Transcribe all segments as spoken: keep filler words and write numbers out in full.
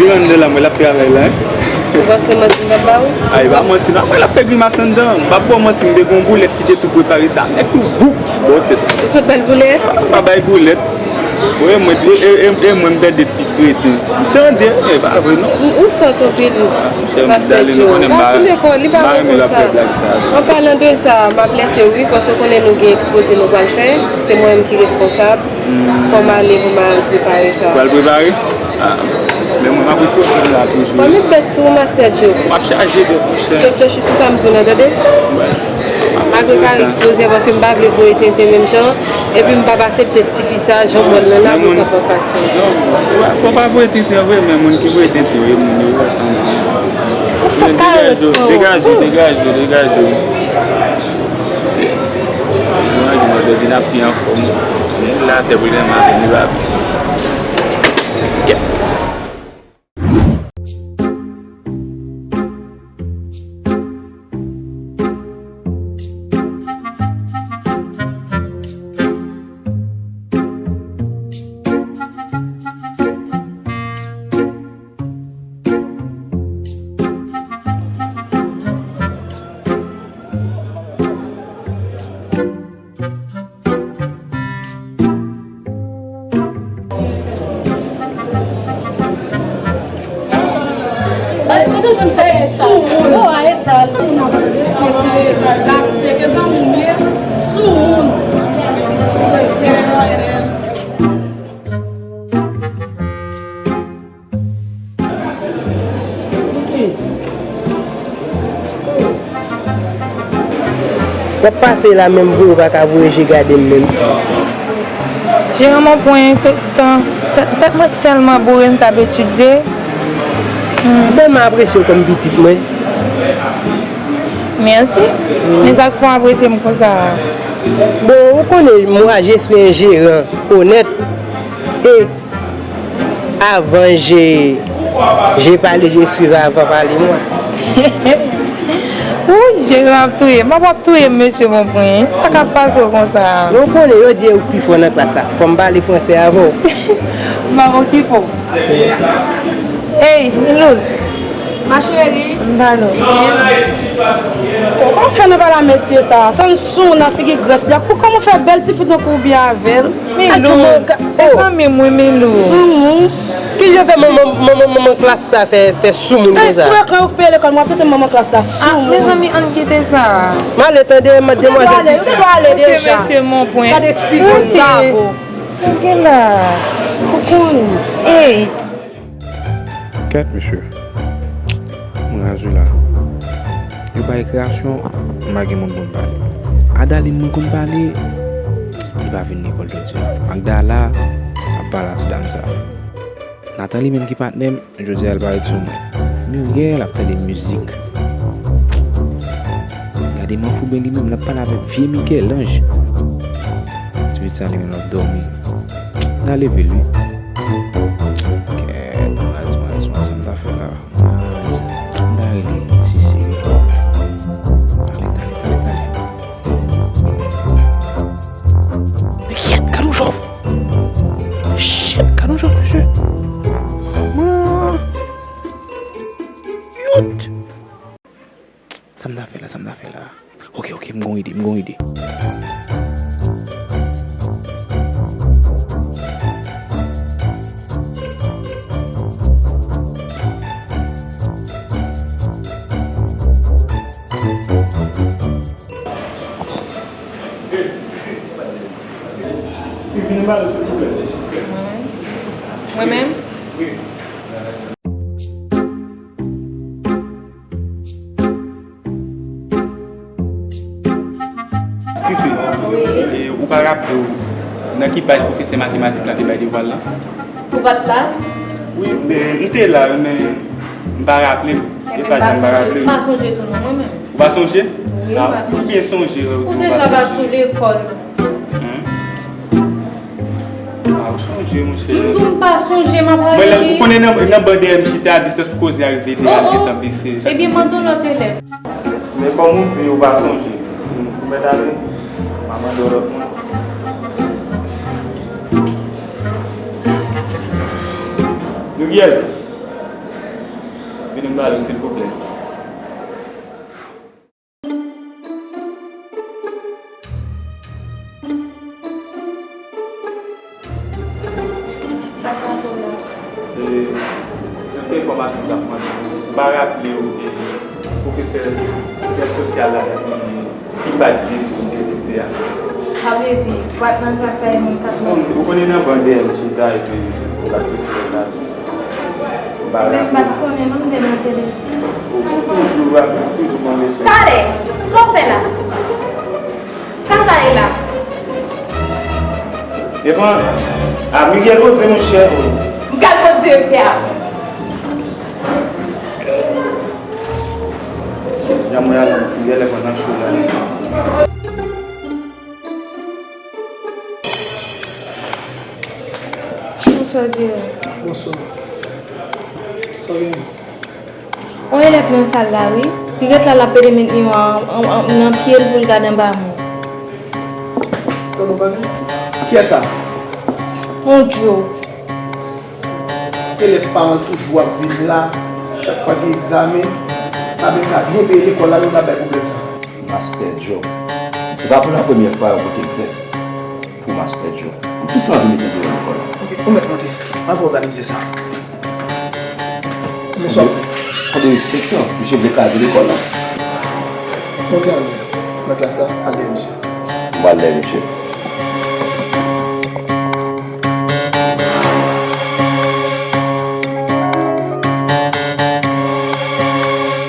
Vin anndan la, mwen l ap travay la, hein. Ou panse manti m t ap ba ou? Ay, pa manti, non. Mwen l ap fè grimas anndan. M p ap ba w manti, m te gen yon boulèt ki te tou prepare sa. Nèg tou bouk, bò tèt. Ou sot ba l boulèt? Pa, pa bay boulèt. Wi, mwen, e, e, e, e mwen m tande depi kreten. M tande, e pa vre, non. Ou, ou sòt anpil, Pastè Joe. Pa soule kò, li pa bon konsa. An palan de sa, m ap lèse w, wi, paske w konnen nou gen ekspoze nou pral fè. Se mwen menm ki responsab. Fò m ale pou m al prepare sa. Pral prepare? Ah, men mwen, m ap ret kote m la toujou. Fò m met bèt sou ou, Master Joe. M ap chaje bèt, monchè. Reflechi sou sa m di w nan, tande? Wè. M ap prepare ekspoze a paske m pa vle voye tenten menm jan. Epi m p ap aksepte tifi sa, jan m wè l nan la, pou l t ap anfas mwen. Non, fò pa voye tenten vre, men moun ki voye tenten yo, e moun yo, wè sa m di. Ou fè karant san. Degaje w, degaje w, degaje w. Se, mwen, mwen, jodi n ap pi anfòm. Moun la, tè pou l maten, li va. W ap pase la menm vre, ou pa ka voye je gade m menm. Jeran, mwen pran ensektan. Tèt, tèt mwen tèlman boure, m t ap etidye. Hmm. Tèlman apresye w kòm pitit mwen. Mèsi. Men sa k fè w apresye m konsa a? Bon, ou konnen, moi, je suis un gérant honnête. E Avant je, je parle, je suis avant parler, moi. Wouy, Jeran ap touye m. M ap ap touye m, mesye Bonpren. Sa k ap pase w konsa a? Ou konnen, yo di ou pi fò nan klas la. Fò m pale fransè avè w. M ap okipe w. Ey, Milouz. Ma chérie. M pale w. Oh, kòman fè nan pale a mesye sa? Tann sou nan figi grès li. Pou kòman fè bèl tifi tankou w byen avè l? Milouz, e zanmi m wi, Milouz. Zanmi w? Kijan fè manman, manman, manman klas sa fè, fè sou moun konsa? Frekan, yo k peye lekòl mwen, ap trete manman klas la sou moun. Mezanmi, ann kite sa. M ale tande demwazèl. Ou te dwe ale, ou te dwe ale deja. Mesye Bonpren. Gade figi zago. Sa l gen la? Ou konn. Ey. Kèt, mesye. Mwen raze la. Yo bay kreyasyon, m pa gen moun pou m pale. Adaline, mwen konn pale, li pa vin lekòl jodi a. Magdala ap pale a ti dam sa. Nathan, li menm ki patnè m, jodi a l parèt sou mwen. Muriel ap tande mizik. Gade Manfouben, li menm, l ap pale avèk vye Michel-Ange. Ti pitit sa, li menm, l ap dòmi. N a leve l, wi. Kèt, mwen raze, mwen raze, mwen raze, sa m ta fè la. Mwen raze, m ta rele Sisi, wi. Tale, tale, tale, tale. Kèt, gade yon chòf! Shit, gade yon chòf, mesye! Manman! Yout! Sa m ta fè la, sa m ta fè la? Ok, ok, m gon ide, m gon ide. Mwen menm? Mwen menm? Sisi, e, ou pa raple w nan ki paj pwofesè matematik la te bay devwa l lan? Ou pa t la? Wi, men m te la, men m pa raple m. E paj la, m pa raple m. M pa sonje tou non, mwen menm. Ou pa sonje? Wi, m pa sonje. Ou byen sonje, ou di ou pa sonje. Ou deja pa sou lekòl. Ah, ou sonje, monchè. M di w m pa sonje, m ap rele li. Mwen, ou konnen nan, nan ban dèyè m chita, distans pou koze a rive de a, l gentan bese. Ebyen, mande yon lòt elèv. Men kòm ou di ou pa sonje, ou mèt ale. M a mande yon lòt moun. Miguel. Alo, silvouplè. Sa k pase w la? E, yon ti enfòmasyon m t ap mande w. M pa raple w, e, pwofesè syans sosyal la ki, ki paj li di pou m te etidye a. Sa vle di, w pa t nan klas la, e moun k ap nan. Ou konnen nan ban dèyè m chita, epi ou pa t prese fè sa tou. M pa raple w. Men m pa t konnen non, m te nan telefòn. Ou toujou raple, ou toujou konn leson. Talè, sa w fè la? Sa sa ye la? Epa, a Miguel José, monchè. M pral kot direktè a. Jan mwen ale, Miguel lè konn nan cho la. Bonswa, direktè. Bonswa. Sa gen? On elèv nan sal la, wi. Li ret la, l ap pede met miwa an, an, an, nan pye l pou l gade anba men l. Tande yon bagay? Kiyès sa? On Djo. Elèv pa an toujou ap vin la, chak fwa gen egzamen, pa menm ka byen peye lekòl la, nou ka bay pwoblèm sa. Mastè Djo. Se pa pou la premyè fwa yo pote m plent pou Mastè Djo. Poukisa w anvi mete m deyò lekòl la? Ok, ou mèt monte. Ann òganize sa. Men sa w ap fè? Tande enspektè, misye vle kraze lekòl la. Monte anlè. Nan klas la, al dèyè misye. M pral dèyè misye.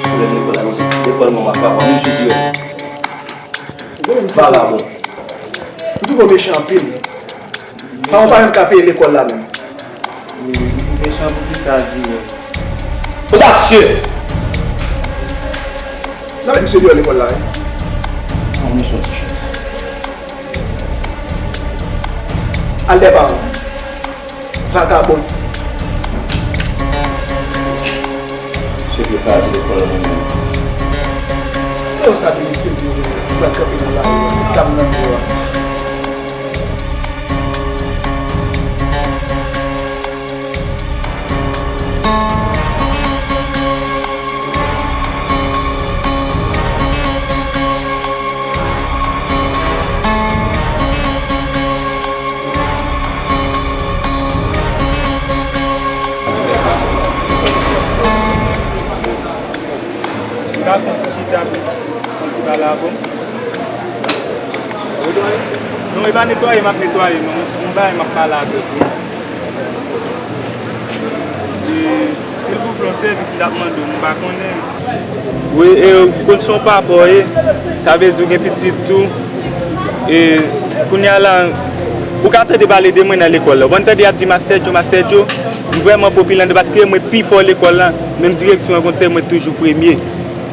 Pwoblèm lekòl la, non, se lekòl manman ak papa m, misye dirèk. Vagabon. Ou twouve w mechan anpil. Paran w pa menm ka peye lekòl la menm. Wi, li mechan pou kisa, dirèk? Odasyè! N ap met misye deyò lekòl la, wi. An, misye yon ti chans. Al dèyè paran w. Vagabon. Se pou kraze lekòl la menm. Yo sa vini serye, yo pral kanpe nan lari a, zam nan men yo a. M ka fè yon ti chita pou, pou ti pale avè w? Non, e pa netwaye m ap netwaye, non. Yon bagay m ap pale avè w. E, silvouplè, yon sèvis m t ap mande w, m pa konnen. Wi, e, ou konn se yon papa w ye, sa vle di w gen pitit tou. E, kounye a la, ou ka tande pale de mwen nan lekòl la. Ou konn tande y ap di Mastè Djo, Mastè Djo, m vrèman popilè, paske mwen pi fò lekòl la, menm direksyon an konn se mwen toujou premye.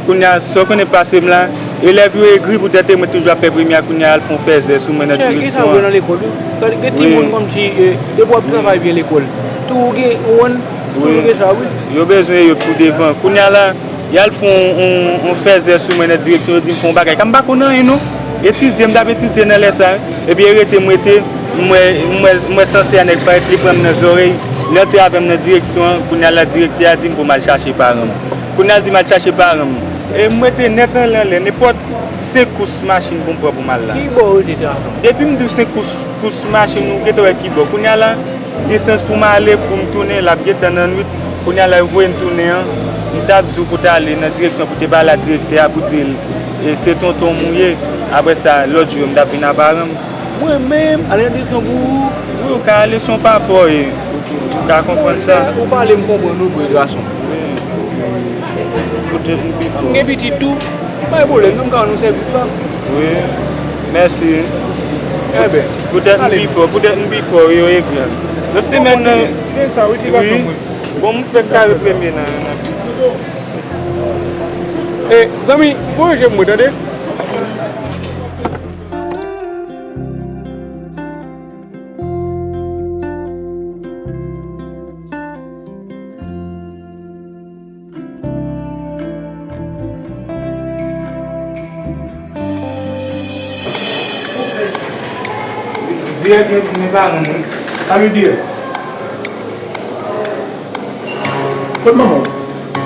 Kounye a, sa w konnen pase m la, elèv yo egri poutèt e mwen toujou ap fè premye a, kounye a, y al fè yon fèzè sou mwen nan direksyon an. Chè, gen sa w wè nan lekòl, wi. Gade, gen timoun kòmsi, e, depi w ap travay byen lekòl, tou w gen, ou konn, toujou gen sa, wi. Yo bezwen yo pou devan. Kounye a la, y al fè yon, yon, yon fèzè sou mwen nan direksyon, yo di m fè yon bagay. Kan m pa konn anyen, non. Etidye, m t ap etidye nan lè sa, wi. Epi e rete m rete, m wè, m wè, m wè sanse a nèg parèt, li pran m nan zòrèy, li antre avè m nan direksyon an, kounye a la direktè a di m pou m al chache paran m. Kounye a l di m al chache paran m. E m rete nèt anlè, anlè, nenpòt senk kous machin pou m pran pou m al la. Ki bò w rete te avan? Depi m di w senk kous, kous machin, ou gentan wè ki bò. Kounye a la, distans pou m ale, pou m tounen, l ap gentan nan nwit. Kounye a la, yo voye m tounen an, m t ap di w pou w t ale nan direksyon pou w te pale ak direktè a pou di l, e, se tonton m ou ye. Apre sa, lòt jou yo, m t ap vin a paran m. Mwen menm, ale nan direksyon pou ou? Wi, ou ka ale, se yon papa w ye. Ou ka konprann sa. Ou pale, m konprann ou vre, gason. Wi. Poutèt m pi fò. M gen pitit tou. Pa gen pwoblèm, non, m ka rann ou sèvis la. Wi. Mèsi. Enben. Poutèt m pi fò, poutèt m pi fò, wi, yo egri. Lòt semèn nan. Gen sa, wi, ti gason mwen. Bon, m fèk kare premye nan, nan. E, zanmi, voye je m mwen, tande? Dirèk, men, men paran m, wi. Salut, dirèk. Kot manman w?